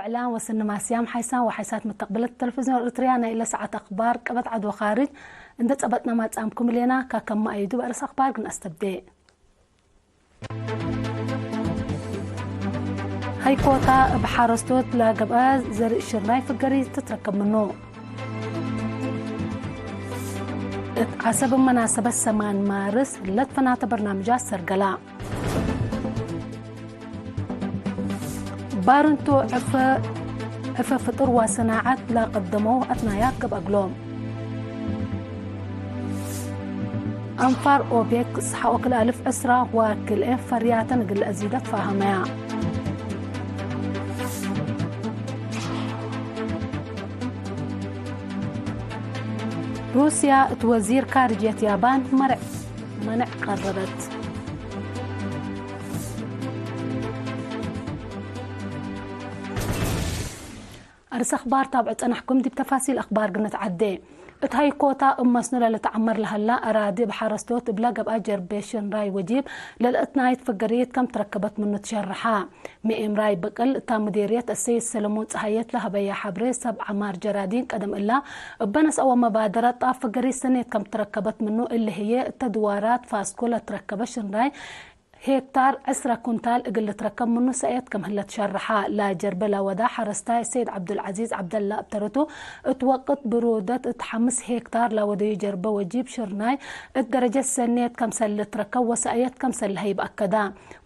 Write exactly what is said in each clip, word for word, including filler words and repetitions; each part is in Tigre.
ሰላም ወስኒ ማስያም ሓይሳን ወሓይሳት መተቅብለት ተለፍዝዮን ኤረትርያ፣ ናይ እለ ሰዓት አክባር ቀበት ዐድ ወካርጅ እንዴ ጸበጥነ ማጽአምኩም ህሌና። ካከመ አይዱ በአርስ አክባር ግን አስተብዴ። ሀይኮታ እብ ሐረስቶት ለገብአ ዘርእ ሽራይ ፍገሪት ትትረከብ ምኑ። እት ዐሰብ መናሰበት ሰማን ማርስ ለትፈናተ በርናምጃት ሰርገላ። ባርንቱ ዕፈ፣ ዕፈ ፍጥር ወሰናዐት ለቀደመው አትናያት ገብአ እግሎም። አንፋር ኦፔክ ሰሐ ወክልአልፍ ዕስራ ወክልኤ ፈርያተን እግል አዚደ ትፋሀመያ። ሩስያ እት ወዚር ካርጅየት ያባን መርዕ፣ መንዕ ቀረረት። አርስ አክባር ታብዑ ጸናሕኩም። ዲብ ተፋሲል አክባር ግንትዐዴ። እት ሀይኮታ እብ መስኖ ለልትዐመር ለሀላ አራዲ እብ ሐረስቶት እብለ ገብአ ጀርቤ ሽንራይ ወጂብ ለልአትናይት ፍገሪት ከም ትረከበት ምኑ ትሸርሐ። ምኤምራይ ብቅል እታ ምዴርየት አሰይድ ሰለሞን ጸሃየት ለሀበየ ሐብሬ ሰብ ዐማር ጀራዲን ቀደም እላ እበ ነስአወ መባደረት ጣፍ ፍገሪት ሰኔት ከም ትረከበት ምኑ እሊ ህዬ እተ ድዋራት ፋስኮ ለትረከበ ሽንራይ ሄክታር ዕስረ ኩንታል እግል ልትረከብ ምኑ ሰእየት ከም ህለ ትሸርሐ። ለጀርበ ለወዳ ሐረስታይ ሰይድ ዐብዱልዐዚዝ ዐብደላ እብ ተረቱ፣ እት ወቅት ብሩደት እት ሐምስ ሄክታር ለወደዩ ጀርበ ወጂብ ሽርናይ እት ደረጀት ሰኔት ከምሰል ልትረከብ ወሰእየት ከምሰል ለሀይብ አከዳ።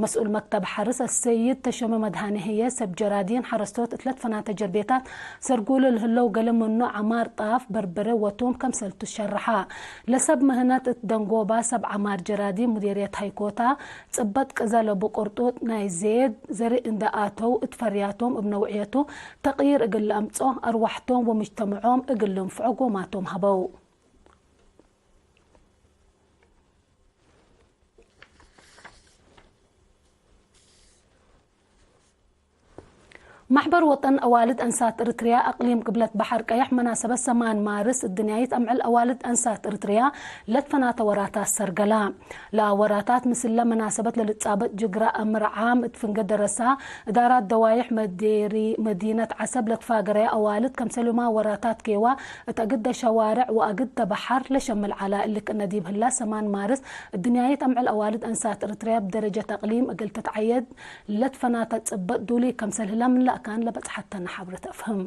መስኡል መክተብ ሐርስ አሰይድ ተሾመ መድሃኔ ህዬ፣ ሰብ ጀራዲን ሐረስቶት እት ለትፈናተ ጀርቤታት ሰርጉሉ ለህለው ገሌ ምኑ ዐማር ጣፍ፣ በርበሬ ወቶም ከምሰልቱ ሸርሐ። ለሰብ ምህነት እት ደንጎባ ሰብ ዐማር ጀራዲን ሙዴርየት ሀይኮታ፣ ጽበጥ ቅዘ ለቡ ቅርጡጥ ናይ ዜድ ዘርእ እንዴ አተው፣ እት ፈርያቶም እብ ነውዕየቱ ተቅይር እግል ለአምጽኦ፣ አርዋሕቶም ወምጅተመዖም እግል ልንፍዖ ጎማቶም ሀበው። መሕበር ወጠን አዋልድ አንሳት እርትርያ አቅሊም ቅብለት በሐር ቀየሕ መናሰበት ሰማን ማርስ፣ እድንያይት አምዕል አዋልድ አንሳት እርትርያ ለትፈናተ ወራታት ሰርገላ። ለወራታት ምስለ መናሰበት ለልጻበጥ ጅግረ አምር ዓም እት ፍንገ ደረሳ፣ እዳራት ደዋይሕ መዴሪ መዲነት ዐሰብ ለትፋገረየ አዋልድ፣ ከምሰልሁማ ወራታት ኬዋ እት አግደ ሸዋርዕ ወአግደ በሐር ለሸምል ዐላ። እሊ ክእነ ዲብ ህላ ሰማን ማርስ፣ እድንያይት አምዕል አዋልድ አንሳት እርትርያ እብ ደረጀት አቅሊም እግል ትትዐየድ ለትፈናተ ጽበጥ ዱሉይ ከምሰል ህላ ምን ለአካን ለበጽሐተነ ሐብረት አፍህም።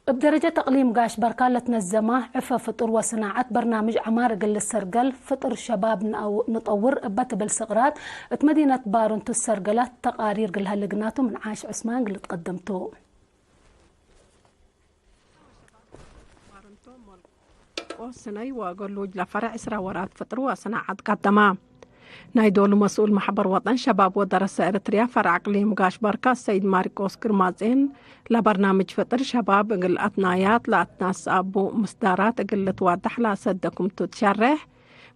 እብ ደረጀት አቅሊም ጋሽ በርካ ለትነዘመ ዕፈ ፍጡር ወስናዐት በርናምጅ ዐማር እግል ልሰርገል፣ ፍጥር ሸባብ ንአው-፣ ንጠውር እበ ትብል ስቅራት እት መዲነት ባርንቱ ሰርገላት ተቃሪር እግል ሀለ ግናቱ ምንዓሽ ዑስማን እግል ልትቀደም ቱ። ኦስነይ ወገሉጅ ለፈረዕ ዕስራ ወራት ፍጥር ወሰናዐት ቀደማ። ናይ ዶሉ መስኡል መሕበር ወጠን ሸባብ ወደረሰ ኤረትርያ ፈርዕ አቅሊም ጋሽ በርካ ሰይድ ማርቆስ ግርማጼን፣ ለበርናምጅ ፍጥር ሸባብ እግል አትናያት ለአትናስ አቡ ምስዳራት እግል ልትዋዳሕ ለአሰደኩም ቱ ትሸሬሕ።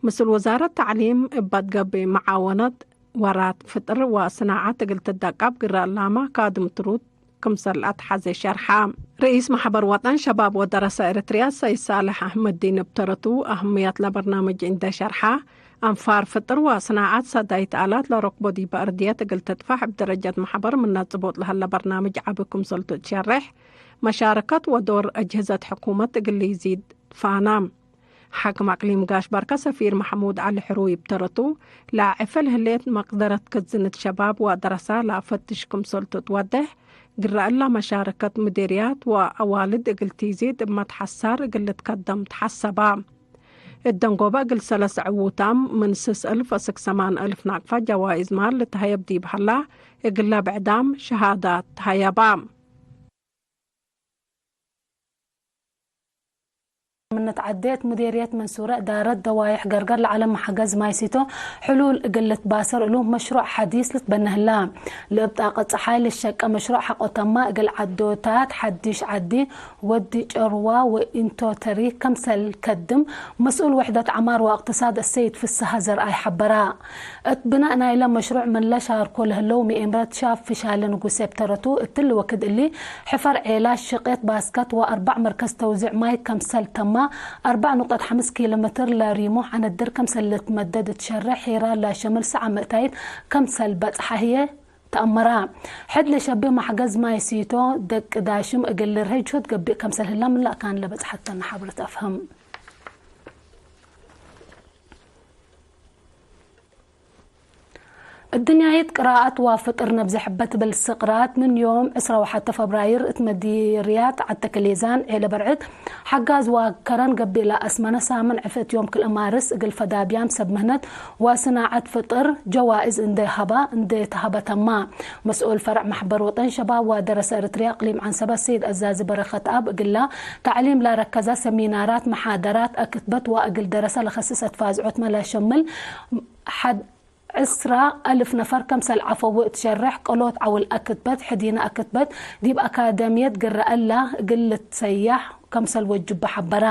ምስል ውዛረት ተዕሊም እበ ትገብእ መዓወነት ወራት ፍጥር ወስናዐት እግል ትደቀብ ግረ ላመ ካድም ትሩድ ክምሰል አትሐዜ ሸርሐ። ርኢስ መሕበር ወጠን ሸባብ ወደረሰ ኤረትርያ ሰይድ ሳልሕ አሕመዲን እብ ተረቱ፣ አህምየት ለበርናምጅ እንዴ ሸርሐ፣ አንፋር ፍጥር ወስናዐት ሰዳይት አላት ለረክቦ ዲበ እርድየት እግል ትጥፋሕ እብ ደረጀት መሕበር ምነ ጽቡጥ ለሀለ በርናምጅ ዐቢ ክምሰልቱ ትሸሬሕ፣ መሻረከት ወዶር አጅህዘት ሕኩመት እግል ኢዚድ ፋና። ሓክም አቅሊም ጋሽ ባርካ ሰፊር መሐሙድ ዐሊ ሕሩይ እብ ተረቱ፣ ለአዕፈ ለህሌት መቅደረት ክዝንት ሸባብ ወደረሳ ለአፈትሽ ክምሰልቱ ትወዴሕ፣ ግረ እላ መሻረከት ምዴርያት ወአዋልድ እግል ቲዚድ እብ መትሐሳር እግል ልትከደም ተሐሰባ። እት ደንጎበ እግል ሰለስ ዕዉታም ምን ስስ እልፍ እስክ ሰማን እልፍ ናቅፋ ጀዋይዝ ማል ልትሀየብ ዲብ ሀላ፣ እግለ ብዕዳም ሸሃዳት ተሀየባ። ምንት ዐዴት ሙዴርየት መንሱረ እዳረት ደዋይሕ ገርገር ለዐለ መሐገዝ ማይ ሲቶ ሕሉል እግል ልትባሰር እሉ መሽሩዕ ሐዲስ ልትበነ ህላ። ለእብ ጣቀት ጸሓይ ልሸቀ መሽሩዕ ሐቆ ተማ እግል ዐዶታት ሐዲሽ ዐዲ ወዲ ጨርዋ ወኢንቶተሪ ከምሰል ከድም መስኡል ውሕደት ዐማር ወእቅትሳድ አሰይድ ፍሰሃ ዘርአይ ሐበራ። እት ብናእ ናይለ መሽሩዕ ምን ለሻርኮ ለህለው ምኤምረት ሻፍ ፍሻለ ንጉሴ እብ ተረቱ፣ እትሊ ወክድ እሊ ሕፈር ዔላት፣ ሽቄት ባስከት ወአርበዕ መርከዝ ተውዚዕ ማይ ከምሰል ተማ አርበዕ ንቁጠት ሐምስ ኪሎ ሜትር ለሪሙ ዐነድር ከምሰል ልትመደድ እት ሸሬሕ ሒራ ለሸምል ሰዓ ምእታይት ከምሰል በጽሐ ህዬ ተአመረ። ሕድ ለሸቢ መሕገዝ ማይ ሲቶ ደቅ ዳሽም እግል ልርሄ ጅሁድ ገብእ ከምሰል ህላ ምን ለአካን ለበጽሐተነ ሐብረት አፍህም። እድንያይት ቅራአት ወፍጥር ነብዘ ሕበት እብል ስቅራት፣ ምን ዮም ዕስራ ወሐተ ፈብራይር እት መዲርያት ዐተክ ሌዛን ዔለ በርዕድ፣ ሐጋዝ ወከረን ገቢላ አስመነ ሳምን ዕፍእት ዮም ክልኤ ማርስ እግል ፈዳብያም ሰብ ምህነት ወስናዐት ፍጥር ጀዋእዝ እንዴ ሀባ፣ እንዴ ተሀበ ተማ። መስኡል ፈርዕ መሕበር ወጠን ሸባብ ወደረሰ ኤረትርያ እቅሊም ዐንሰበት ሰይድ አዛዚ በረከትአብ እግላ፣ ተዕሊም ለረከዘ ሰሚናራት፣ መሓደራት፣ አክትበት ወእግል ደረሰ ለከስስ አትፋዝዖትመ ለሸምል፣ ሐድ ዕስራ አልፍ ነፈር ከምሰል ዐፈው እት ሸሬሕ፣ ቀሎት ዐውል አክትበት፣ ሕዲነ አክትበት፣ ዲብ አካደምየት ግረ እላ እግል ልትሰያሕ ከምሰል ወጅቡ ሐበረ።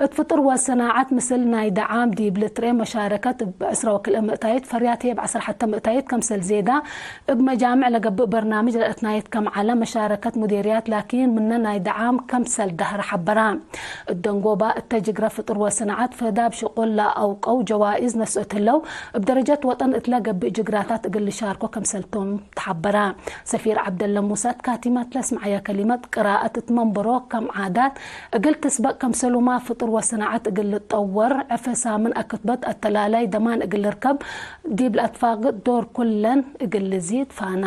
እት ፍጡር ወሰናዐት ምስል ናይ ደዓም ዲብ ልትርኤ መሻረከት እብ ዕስራ ወክልኤ ምእታይት፣ ፈርያት ህዬ እብ ዐስር ሐተ ምእታይት ከምሰል ዜዳ፣ እብ መጃምዕ ለገብእ በርናምጅ ለአትናይት ከም ዐለ፣ መሻረከት ሙዴርያት ላኪን ምነ ናይ ደዓም ከምሰል ደህረ ሐበረ። እት ደንጎባ እተ ጅግረ ፍጡር ወሰናዐት ፈዳብ ሽቁል ለአውቀው ጀዋኢዝ ነስኦት ህለው፣ እብ ደረጀት ወጠን እትለ ገብእ ጅግራታት እግል ልሻርኮ ከምሰልቶም ተሐበረ። ሰፊር ዐብደለ ሙሰ እት ካቲመት ለስምዐየ ከሊመት፣ ቅራአት እት መንበሮ ከም ዓዳት እግል ትስበቅ ከምሰሉማ፣ ፍጡር ወሰናዐት እግል ልጠወር፣ ዕፌ ሳምን አክትበት አተላላይ ደማን እግል ልርከብ፣ ዲብ ለአትፋግጥ ዶር ኩለን እግል ልዚድ ፋና።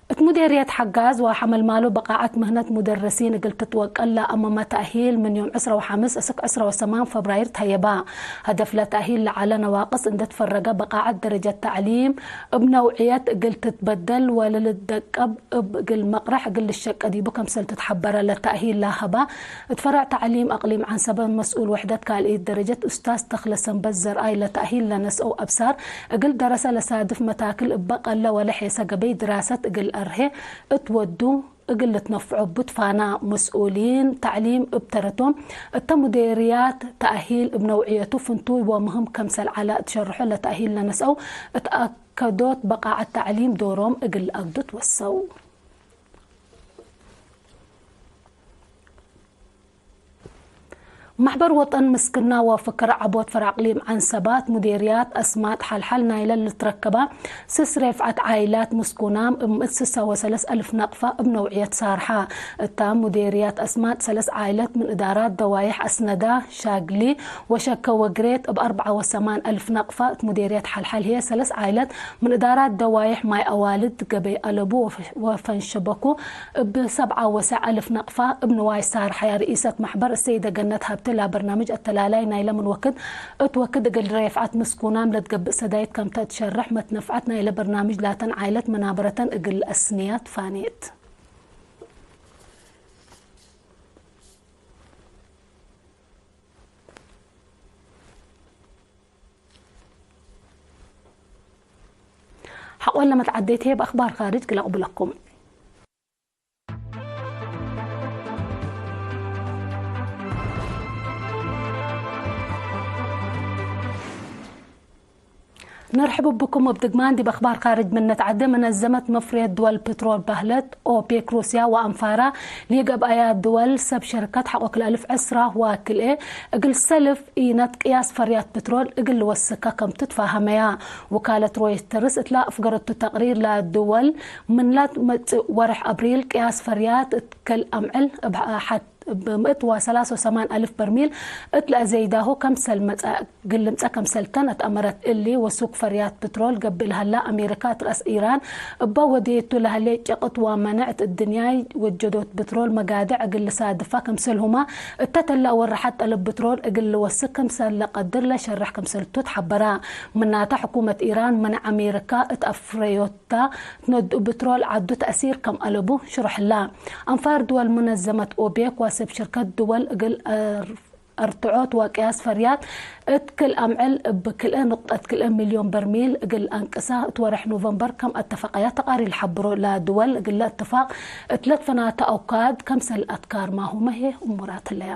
እት ሙዴርየት ሐጋዝ ወሐመልማሉ ብቃዐት ምህነት ሙደርሲን እግል ትትወቀል ለአመመ ተእሂል ምን ዮም ዕስራ ወሐምስ እስክ ዕስራ ወሰማን ፈብራይር ተሀየባ። ሀደፍ ለተእሂል ለዐለ ነዋቅስ እንዴ ትፈረገ ብቃዐት ደረጀት ተዕሊም እብ ነውዕየት እግል ትትበደል ወለልትደቀብ እብ እግል መቅረሕ እግል ልሸቀ ዲቡ ከምሰል ትትሐበረ። ለተእሂል ለሀባ እት ፈረዕ ተዕሊም አቅሊም ዐንሰበት መስኡል ወሕደት ካልኢት ደረጀት ኡስታዝ ተክለ ሰንበት ዘርአይ ለተእሂል ለነስአው አብሳር እግል ደረሰ ለሳድፍ መታክል እበ ቀለ ወለ ሔሰ ገበይ ድራሰት እግል አርሄ እት ወዱ እግል ልትነፍዖ ቡትፋና። መስኡሊን ተዕሊም እብ ተረቶም እተ ሙዴርያት ተእሂል እብ ነውዕየቱ ፍንቱይ ወምህም ከምሰል ዐለ እት ሸርሖ ለተእሂል ለነስአው እት አከዶት በቃዐት ተዕሊም ዶሮም እግል አግዱ ትወሰው። መሕበር ወጠን ምስክና ወፍክር ዐቦት ፈር አቅሊም ዐንሰባት ሙዴርያት አስማጥ ሐልሐል ናይለ ልትረከባ ስስ ሬፍዐት ዓይላት ምስኩናም እብ ምእት ስሳ ወሰለስ አልፍ ነቅፋ እብ ነውዕየት ሳርሐ። እታ ሙዴርያት አስማጥ ሰለስ ዓይለት ምን እዳራት ደዋይሕ አስነዳ፣ ሻግሊ ወሸከ ወግሬት እብ አርበዓ ወሰማን አልፍ ነቅፋ፣ እት ሙዴርያት ሐልሐል ህዬ ሰለስ ዓይለት ምን እዳራት ደዋይሕ ማይ አዋልድ፣ ገበይ አለቡ ወፈንሸበኩ እብ ሰብዓ ወሰዕ አልፍ ነቅፋ እብ ንዋይ ሳርሐያ። ርኢሰት መሕበር እሰይደ ገነት ሀብቴ ለበርናምጅ አተላላይ ናይለ ምን ወክድ እት ወክድ እግል ሬፍዐት ምስኩናም ለትገብእ ሰዳይት ከምተ እት ሸርሕ፣ መትነፍዐት ናይለ በርናምጅ ላተን ዓይለት መናበረተን እግል አስንያ ትፋኔት። ሐቆለ መትዓዴት ህዬ በአክባር ካርጅ ግለ ቅብለኩም። ነርሕብ ብኩም። እብ ድግማን ዲብ አክባር ካርጅ ምን ነትዓዴ፣ መነዘመት መፍርየት ድወል ፕትሮል በህለት ኦፔክ፣ ሩስያ ወአንፋራ ለገብአያ ድወል ሰብ ሸርከት ሐቆ ክልኤ አልፍ ዕስራ ወክልኤ እግል ሰልፍ ኢነት ቅያስ ፈርያት ፕትሮል እግል ልወስከ ከም ትትፋሀመያ። ውካለት ሮይተርስ እትለ አፍገረቱ ተቅሪር ለድወል ምንላ መጽእ ወርሕ አብሪል ቅያስ ፈርያት እት ክል አምዕል እብ ሐት እብ ምእት ወሰላስ ወሰማን አልፍ በርሚል እት ለአዘይዳሁ ከምሰል መጸ ግልምጸ ከምሰልተን አትአመረት። እሊ ወሱክ ፈርያት ፕትሮል ገብእ ለሀላ አሜሪካ እት ረአስ ኢራን እበ ወዴቱ ለሀሌ ጨቅት ወመነዕት እድንያይ ወጀዶት ፕትሮል መጋድዕ እግል ልሳድፋ ከምሰልሁመ እተ ተላ ወረሐት ጠለብ ፕትሮል እግል ልወስክ ክምሰል ለቀድር ለሸርሕ ክምሰልቱ ተሐበራ። ምናተ ሕኩመት ኢራን መነዕ አሜሪካ እት አፍረዮት ታ ትነድኡ ብትሮል ዐዱ ተእሲር ከም አለቡ ሽሩሕላ። አንፋር ድወል ሙነዘመት ኦፔክ ወሰብ ሽርከት ድወል እግል አር-፣ አርትዖት ወቅያስ ፈርያት እት ክል አምዕል እብ ክልኤ ንቁጠት ክልኤ ሚልዮን በርሚል እግል አንቅሳ እት ወርሕ ኖቨምበር ከም አተፈቀያ ተቃሪር ለሐብሮ። ለድወል እግለ እትፋቅ እት ለትፈናተ አውካድ ከምሰል አትካርማሁመ ህዬ እሙራት ህለያ።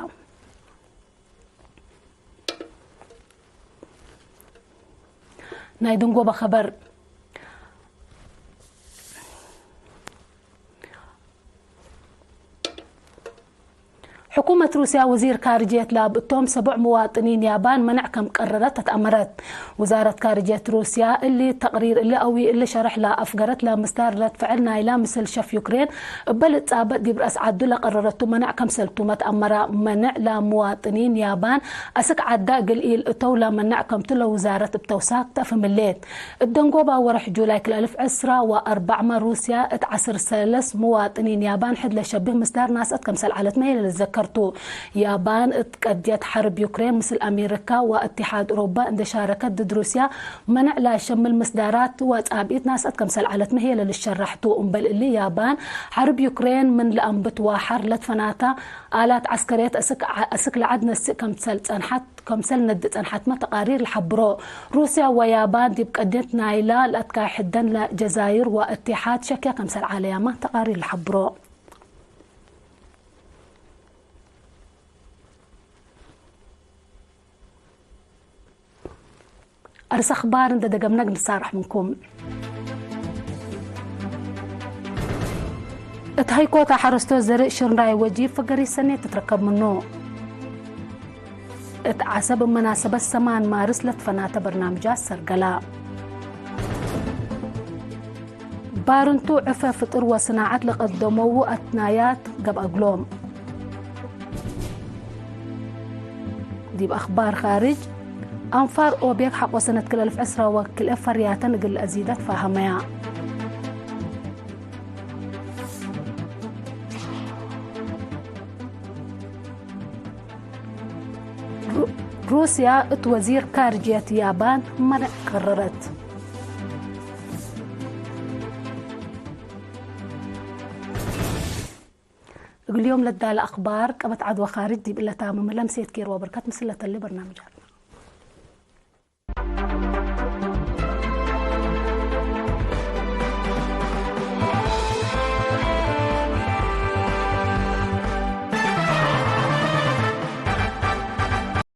ናይ ድንጎበ ኸበር። ሕኩመት ሩስያ ወዚር ካርጅየት ላብ እቶም ሰቡዕ ምዋጥኒን ያባን መነዕ ከም ቀረረት ተትአመረት። ውዛረት ካርጅየት ሩስያ እሊ ተቅሪር እሊ አዊ እሊ ሸርሕ ለአፍገረት ለምስዳር ረድ ፍዕል ናይላ ምስል ሸፍ ዩክሬን እበ ልጻበጥ ዲብ ረአስ ዐዱ ለቀረረቱ መነዕ ከምሰልቱመ ተአመረ። መነዕ ለምዋጥኒን ያባን አስክ ዐዳ እግል ኢልእተው ለመነዕ ከምቱ ለውዛረት እብ ተውሳክ ተአፍህም ህሌት። እብ ደንጎባ ወርሕ ጁላይ ክልኤ አልፍ ዕስራ ወአርበዕመ ሩስያ እት ዐስር ሰለስ ምዋጥኒን ያባን ሕድ ለሸብህ ምስዳር ናስአት ከምሰል ዐለትመ ህዬ ለልዘከርቱ። ያባን እት ቀድየት ሐርብ ዩክሬን ምስል አሜሪካ ወእትሓድ ኡሮባ እንዴ ሻረከት ድድ ሩስያ መነዕ ለሸምል ምስዳራት ወጻብኢት ናስአት ከምሰል ዐለትመ ህዬ ለልሸረሕቱ። እምበል እሊ ያባን ሐርብ ዩክሬን ምን ለአንብት ወሐር ለትፈናታ አላት ዐስከርየት አስክ ለዐድ ነስእ ከምሰል ጸንሐት ከምሰል ነዲ ጸንሐትመ ተቃሪር ለሐብሮ። ሩስያ ወያባን ዲብ ቀድየት ናይላ ለአትካሕደን ለጀዛይር ወእትሓድ ሸክያ ከምሰል ዐለያመ ተቃሪር ለሐብሮ። አርስ አኽባር እንዴ ደገምነ እግል ንሳረሕ ምንኩም። እት ሀይኮት ሐረስቶት ዘርእ ሽርናይ ወጂብ ፈገሪት ሰኔት ትትረከብ ምኑ። እት ዐሰብ እብ መናሰበት ሰማን ማርስ ለትፈናተ በርናምጃት ሰርገላ። ባርንቱ ዕፈ ፍጥር ወስናዐት ለቀደመዉ አትናያት ገብአ እግሎም። ዲብ አኽባር ካርጅ፣ አንፋር ኦፔክ ሐቆ ሰነት ክልኤ አልፍ ዕስራ ወክልኤ ፈርያተን እግል ለአዚደ ትፋሀመያ። ሩ-፣ ሩስያ እት ወዚር ካርጅየት ያባን መነዕ ቀረረት። እግል ዮም ለዳለ አኽባር ቀበት ዐድ ወካርጅ ዲብ እለ ታምም ለምሴት ኬር ወበርከት ምስል ለተሌ በርናምጃት።